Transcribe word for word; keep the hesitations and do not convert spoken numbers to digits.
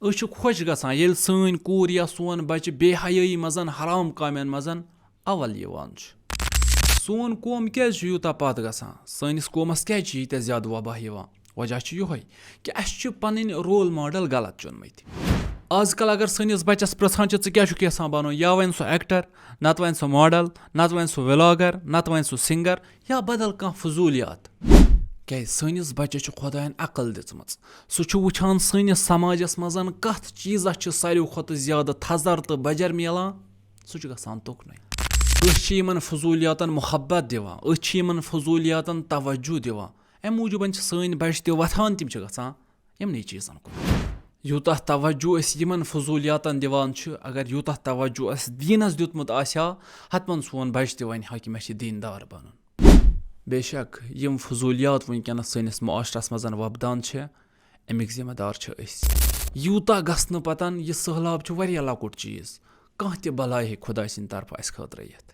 أسۍ چھِ خۄش گژھان، ییٚلہِ سٲنۍ کوٗر یا سون بچہِ بے حیٲیی منٛز، حرام کامٮ۪ن منٛز اول یِوان چھُ۔ سون قوم کیازِ چھُ یوٗتاہ پتھ گژھان؟ سٲنِس قومس کیازِ چھِ ییٖتیٛاہ زیادٕ وبا یِوان؟ وجہ چھُ یِہوٚے کہِ اَسہِ چھِ پنٕنۍ role model غلط چُنمٕتۍ۔ آز کل اگر سٲنِس بچس پرژھان چھِ، "ژٕ کیٛاہ چھُکھ یژھان بنُن؟" یا وَنہِ سُہ actor، نتہٕ وَنہِ سُہ model، نتہٕ وَنہِ سُہ vlogger، نتہٕ وَنہِ سُہ singer، یا بدل کانٛہہ فضوٗلیات۔ کیازِ سٲنِس بچس چھِ خۄداین عقل دِژمٕژ۔ سُہ چھُ وٕچھان سٲنِس سماجس منٛز کتھ چیٖزس چھِ ساروی کھۄتہٕ زیادٕ تھزر تہٕ بجر میلان، سُہ چھُ گژھان تُکنُے۔ أسۍ چھِ یِمن فضوٗلیاتن محبت دِوان، أسۍ چھِ یِمن فضوٗلیاتن توجہ دِوان۔ امہِ موٗجوٗبن چھِ سٲنۍ بچہِ تہِ وۄتھان، تِم چھِ گژھان یِمنٕے چیٖزن کُن۔ یوٗتاہ توجہ أسۍ یِمن فضوٗلیاتن دِوان چھِ، اگر یوٗتاہ توجہ اَسہِ دیٖنس دیُتمُت آسہِ ہا، حتمن سون بچہِ تہِ ونہِ ہا کہِ مےٚ چھِ دیٖندار بنُن۔ بے شک، یِم فضوٗلیات وٕنکیٚنس سٲنِس معاشرس منٛز وۄپدان چھِ، اَمِکۍ ذمہٕ دار چھِ أسۍ۔ یوٗتاہ گژھنہٕ پتن یہِ سٔہلاب چھُ واریاہ لۄکُٹ چیٖز، کانٛہہ تہِ بلاے ہیٚکہِ خۄداے سٕنٛدِ طرفہٕ اَسہِ خٲطرٕ یِتھ۔